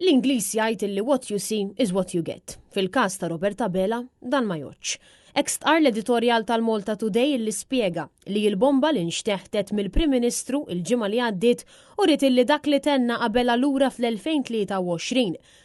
L-Ingliż jgħid illi what you see is what you get. Fil-każ ta' Robert Abela, dan ma jgħoddx. Hekk stqarr l-editorjal tal-Malta Today illi spjega li l-bomba li nxteħtet mill-Prim Ministru l-ġimgħa li għaddiet uriet illi dak li tenna Abela lura fl-2023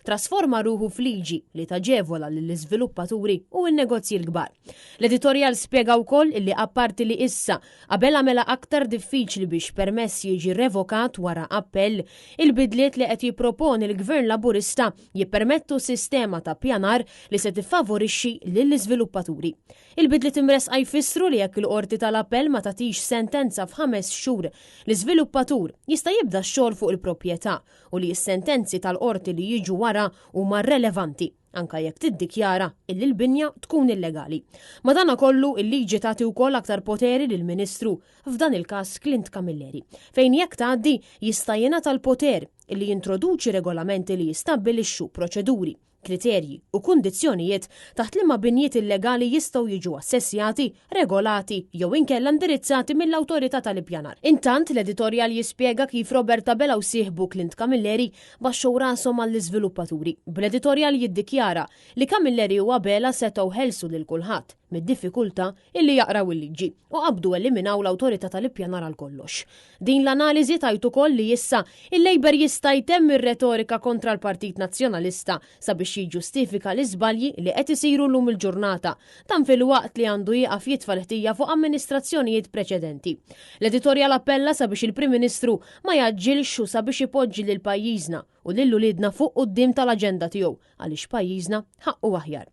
trasforma ruħu f'liġi li taġevola lill-iżviluppaturi u n-negozji l-kbar. L-editorjal spjega wkoll illi apparti li issa Abela għamilha aktar diffiċli biex permess jiġi revokat wara appell, il-bidliet li qed jipproponi l-Gvern Laburista jippermettu sistema ta' ppjanar li se tiffavorixxi lill-iżviluppaturi. Il-bidliet imressqa jfissru li jekk il-Qorti tal-Appell ma tagħtix sentenza f'ħames xhur, l-iżviluppatur jista' jibda x-xogħol fuq il-proprjetà u li s-sentenzi tal-qorti li jiġu wara huma rrelevanti. anke jekk tiddikjara illi l-binja tkun illegali. Madanakollu, il-liġi tagħti wkoll aktar poteri lill-Ministru, f'dan il-każ Clint Camilleri, fejn jekk tgħaddi jista' jingħata l-poter illi jintroduċi regolamenti li jistabbilixxu proċeduri, kriterji u kundizzjonijiet taħt liema binjiet illegali jistgħu jiġu assessjati, regolati jew inkella indirizzati mill-Awtorità tal-Ippjanar. Intant, l-editorjal jispjega kif Robert Abela u sieħbu Clint Camilleri baxxew rashom għall-iżviluppaturi, bl-editorjal jiddikjara li Camilleri u Abela setgħu ħelsu lil kulħadd mid-diffikultà illi jaqraw il-liġi u qabdu eliminaw l-Awtorità tal-Ippjanar għal kollox. Din l-analiżi tgħid ukoll li issa il-Labour jista' jtemm ir-retorika kontra l-Partit Nazzjonalista sabiex jiġġustifika l-iżbalji li qed isiru llum il-ġurnata, dan filwaqt li għandu jieqaf jitfa' l-ħtija fuq amministrazzjonijiet preċedenti. L-editorjal appella sabiex il-Prim Ministru ma jgħaġġilx u sabiex ipoġġi lil pajjiżna u lil uliedna fuq quddiem tal-aġenda tiegħu għaliex pajjiżna ħaqqu aħjar.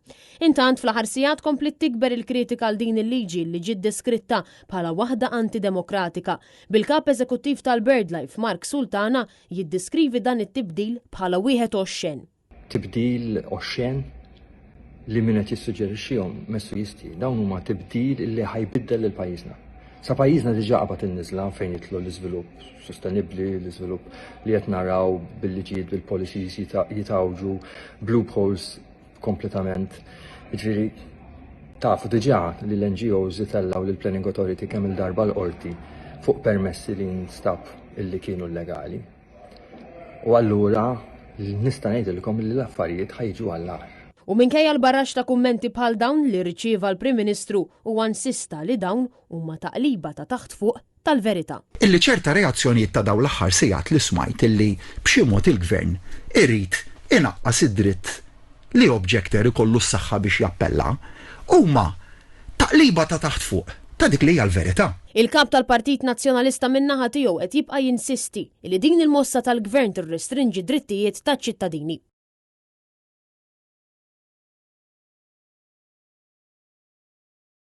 Intant fl-aħħar sigħat kompliet tikber il-kritika għal din il-liġi li ġiet deskritta bħala waħda antidemokratika, bil-Kap Eżekuttiv tal-BirdLife Mark Sultana jiddiskrivi dan it-tibdil bħala wieħed oxxen. Tibdil oxxen li min qed jissuġġerixxihom messu jistħi. Dawn huma tibdil li ħa jbiddel lil pajjiżna. Sa pajjiżna diġà qabad in-niżla fejn jidħlu l-iżvilupp sostenibbli, l-iżvilupp li qed naraw bil-liġijiet, bil-policies jitgħawġu, b'loopholes kompletament. Jiġifieri tafu diġà li l-NGOs itellgħu lill-Planning Authority kemm il-darba l-qorti fuq permessi li nstab illi kienu llegali. U allura nista' ngħidilkom li l-affarijiet ħa jiġu għall-agħar. U minkejja l-baraxx ta' kummenti bħal dawn li rċieva l-Prim Ministru huwa insista li dawn huma taqliba ta' taħt fuq tal-verità. Illi ċerta reazzjonijiet ta' dawn l-aħħar sigħat li smajt illi b'xi mod il-Gvern irid inaqqas id-dritt li objector ikollu s-saħħa biex jappella huma taqliba ta' taħt fuq ta' dik li hija l-verità. Il-Kap tal-Partit Nazzjonalista min-naħa tiegħu qed jibqa' jinsisti li din il-mossa tal-Gvern tirrestrinġi d-drittijiet taċ-ċittadini.